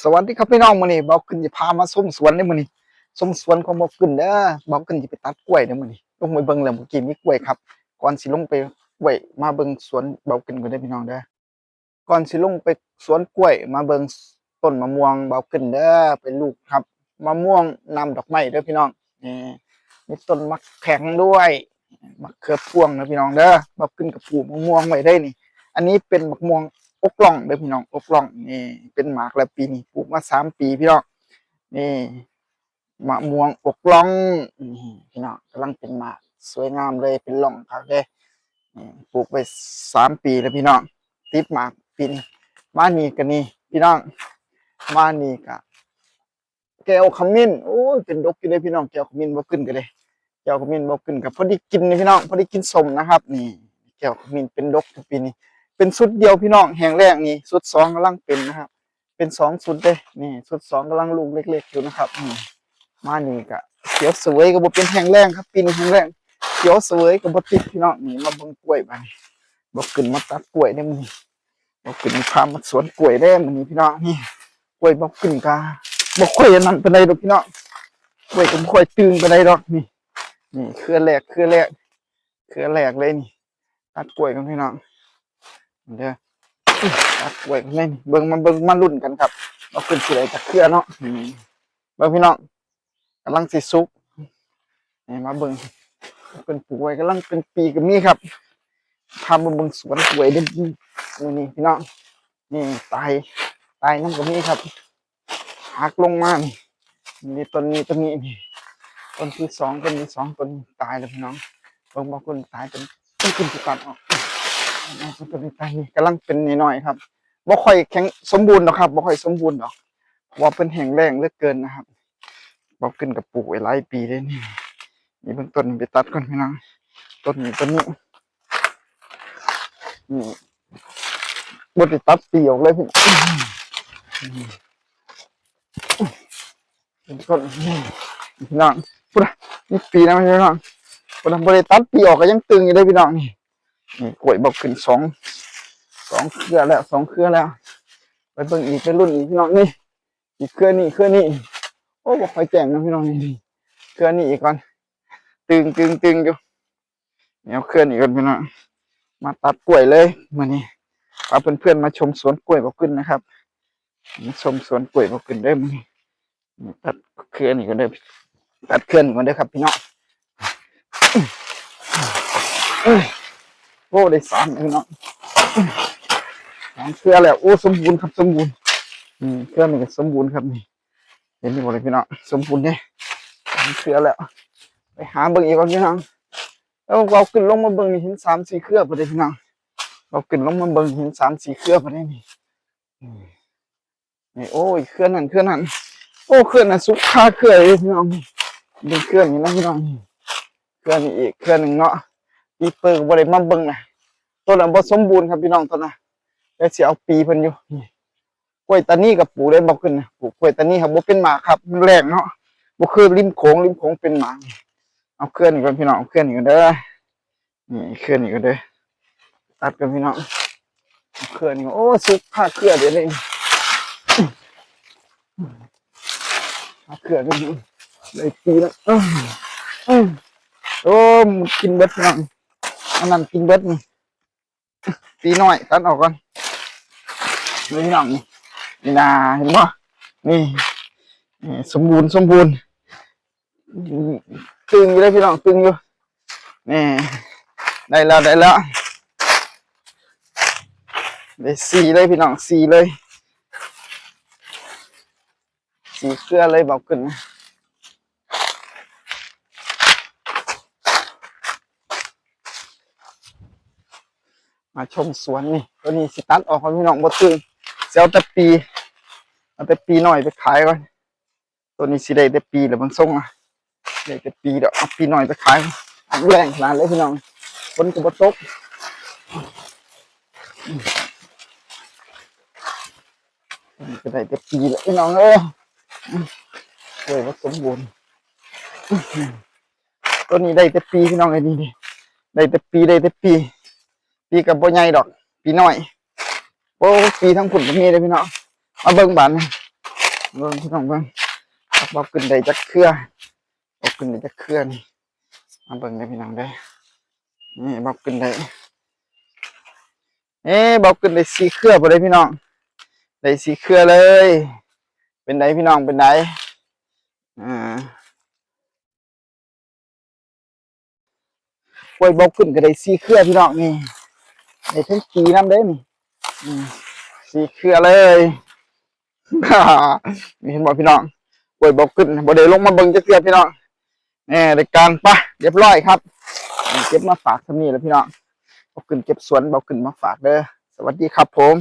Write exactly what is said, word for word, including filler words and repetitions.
สวัสดีครับพี่น้อง มื้อนี้บ่าวกึ้นสิพามาชมสวนเด้อมื้อนี้ ชมสวนของบ่าวกึ้นเด้อ บ่าวกึ้นสิไปตัดกล้วยเด้อมื้อนี้ ลงไปเบิ่งแล้วเมื่อกี้มีกล้วยครับ ก่อนสิลงไปกล้วย มาเบิ่งสวนบ่าวกึ้นก่อนเด้อพี่น้องเด้อ ก่อนสิลงไปสวนกล้วย มาเบิ่งต้นมะม่วงบ่าวกึ้นเด้อ เป็นลูกครับ มะม่วงน้ำดอกไม้เด้อพี่น้อง นี่ มีต้นมะแขงด้วย มะเขือพวงนะพี่น้องเด้อ บ่าวกึ้นก็ปลูกมะม่วงไว้ได้นี่ อันนี้เป็นมะม่วงอกล่องเด้อพี่น้อง อกล่อง นี่ เป็นหมากแล้วปีนี้ ปลูกมาสามปีพี่น้อง นี่ มะม่วงอกล่อง นี่พี่น้อง กำลังเป็นหมาก สวยงามเลย เป็นล่องคักเลย นี่ ปลูกไปสามปีแล้วพี่น้อง ติดหมากปีนี้ มานี่ก็นี่ พี่น้อง มานี่ก็ แก้วขมิ้น โอ้ย เป็นดกอยู่เด้พี่น้อง แก้วขมิ้นบ่าวกึ้นก็ได้ แก้วขมิ้นบ่าวกึ้นก็พอดีกินนี่พี่น้อง พอดีกินส้มนะครับ นี่ แก้วขมิ้นเป็นดกอยู่ปีนี้ เป็นชุดเดียวพี่น้อง แห้งแล้งนี่ ชุดสองกำลังเป็นนะครับ เป็นสองชุดเด้ นี่ ชุดสองกำลังลูกเล็กๆอยู่นะครับ นี่ มานี่ก็เขียวเสวยก็บ่เป็นแห้งแล้งครับ ปีนี้แห้งแล้ง เขียวเสวยก็บ่ติดพี่น้อง นี่ มาเบิ่งกล้วยบาดนี้ บ่าวกึ้นมาตัดกล้วยเด้อมื้อนี้ บ่าวกึ้นพามาสวนกล้วยเด้อมื้อนี้พี่น้อง นี่ กล้วยบ่าวกึ้นก็บ่ค่อยอันนั้นปานใดดอกพี่น้อง กล้วยก็บ่ค่อยตึงปานใดดอก นี่ นี่ เครือแรก เครือแรก เครือแรกเลยนี่ ตัดกล้วยกันพี่น้อง เด้อ ตัดกล้วยกันเลยนี่ เบิ่งมา เบิ่งมาลุ้นกันครับ บ่าวกึ้นสิได้จักเครือเนาะ นี่ เบิ่งพี่น้อง กำลังสิสุก นี่ มาเบิ่ง เพิ่นปลูกไว้กำลังเป็นปีก็มีครับ พามาเบิ่งสวนกล้วยเด้อมื้อนี้พี่น้อง นี่ ตาย ตายนำก็มีครับ หักลงมานี่ นี่ต้นนี้ ต้นนี้นี่ ต้นที่สอง ต้นที่สอง ต้นนี้ตายแล้วพี่น้อง เบิ่งบ่าวกึ้นตาย ต้น ต้นกึ้นสิตัดออก ต้นนี้ตายนี่ กำลังเป็นน้อยๆครับ บ่ค่อยแข็งสมบูรณ์ดอกครับ บ่ค่อยสมบูรณ์ดอก เพราะว่าเพิ่นแห้งแล้งเหลือเกินนะครับ บ่าวกึ้นก็ปลูกไว้หลายปีเลยนี่ นี่เบิ่งต้นนี้ไปตัดก่อนพี่น้อง ต้นนี้ ต้นนี้ นี่ บ่ได้ตัดปีออกเลยพี่น้อง เป็นต้น พี่น้อง พุ้นน่ะ นี่ปีนะพี่น้อง พุ้นน่ะ บ่ได้ตัดปีออกก็ยังตึงอยู่เด้อพี่น้อง นี่ นี่กล้วยบ่าวกึ้นสอง สองเครือแล้ว สองเครือแล้ว ไปเบิ่งอีก ไปลุ้นอีกพี่น้อง นี่ อีกเครือนี้ เครือนี้ โอ้ บ่ค่อยแจ้งนะพี่น้อง นี่ เครือนี้อีกก่อน ตึง ตึง ตึงอยู่ เอาเครือนี้ก่อนพี่น้อง มาตัดกล้วยเลยมื้อนี้ พาเพื่อนๆมาชมสวนกล้วยบ่าวกึ้นนะครับ มาชมสวนกล้วยบ่าวกึ้นเด้อมื้อนี้ ตัดเครือนี้ก่อนเด้อ ตัดเครือนี้ก่อนเด้อครับพี่น้อง โอ้ ได้สามพี่น้อง สามเครือแล้ว โอ้ สมบูรณ์ครับ สมบูรณ์ อืม เครือนี้ก็สมบูรณ์ครับนี่ เห็นอยู่บ่เลยพี่น้อง สมบูรณ์เด้ สามเครือแล้ว ไปหาเบิ่งอีกก่อนพี่น้อง แล้วบ่าวกึ้นลงมาเบิ่งนี่เห็นสามสี่เครือพุ้นเด้พี่น้อง บ่าวกึ้นลงมาเบิ่งเห็นสามสี่เครือพุ้นเด้นี่ อืม นี่ โอ้ย เครือนั้น เครือนั้น โอ้ เครือนั้นสุกคาเครือเลยพี่น้อง เบิ่งเครือนี้นะพี่น้อง เครือนี้อีก เครือหนึ่งเนาะ ปีเปิดก็บ่ได้มาเบิ่งนะ ต้นนั้นบ่สมบูรณ์ครับพี่น้อง ต้นนั้น แต่สิเอาปีเพิ่นอยู่ นี่ กล้วยตานีก็ปลูกได้บ่าวกึ้นนะ ปลูกกล้วยตานีครับ บ่เป็นหมากครับ มันแล้งเนาะ บ่คือริมโขง ริมโขงเป็นหมาก เอาเครือนี้ก่อนพี่น้อง เอาเครือนี้ก่อนเด้อ นี่เครือนี้ก่อนเด้อ ตัดกันพี่น้อง เครือนี้ โอ้ สุกคาเครือเดี๋ยวนี้ เครือนี้ ได้ปีแล้ว อื้ออื้อ โอ้ มันกินเบิดพี่น้อง อันนั้นกินเบิดนี่ ปีน้อย ตัดออกก่อน นี่พี่น้อง นี่ นี่นา เห็นบ่ นี่ นี่ สมบูรณ์ สมบูรณ์ ตึงอยู่เลยพี่น้อง ตึงอยู่ นี่ ได้แล้ว ได้แล้ว ได้สี่เลยพี่น้อง สี่เลย สี่เครือเลยบ่าวกึ้นนะ มาชมสวนนี่ ตัวนี้สิตัดออกก่อนพี่น้อง บ่ตึง สิเอาแต่ปี เอาแต่ปีน้อยไปขายก่อน ตัวนี้สิได้แต่ปีแล้วเบิ่งทรงอะ ได้แต่ปีดอก เอาปีน้อยไปขาย อันแรงขนาดเลยพี่น้อง ฝนก็บ่ตก ก็ได้แต่ปีแล้วพี่น้องเอ้ย กล้วยบ่สมบูรณ์ ตัวนี้ได้แต่ปีพี่น้องเอ้ย นี่ ได้แต่ปี ได้แต่ปี ปีก็บ่ใหญ่ดอก ปีน้อย โอ้ ปีทั้งพุ้นก็มีเลยพี่น้อง มาเบิ่งบาดนี้ เบิ่งพี่น้องเบิ่ง เบาขึ้นได้จักเครือ เบาขึ้นได้จักเครือนี่ มาเบิ่งเด้อพี่น้องเด้อ นี่เบาขึ้นได้ เอ้ เบาขึ้นได้สี่เครือพอได้พี่น้อง ได้สี่เครือเลย เป็นไดพี่น้อง เป็นได อ่า กล้วยเบาขึ้นก็ได้สี่เครือพี่น้องนี่ ได้ทั้งปีน้ำเด้นี่ อืม สี่เครือเลย นี่เห็นบ่พี่น้อง กล้วยเบาขึ้น บ่ได้ลงมาเบิ่งจักเทื่อพี่น้อง แหม ได้การปะ เรียบร้อยครับ เก็บมาฝากส่ำนี้แหละพี่น้อง เบาขึ้นเก็บสวน เบาขึ้นมาฝากเด้อ สวัสดีครับผม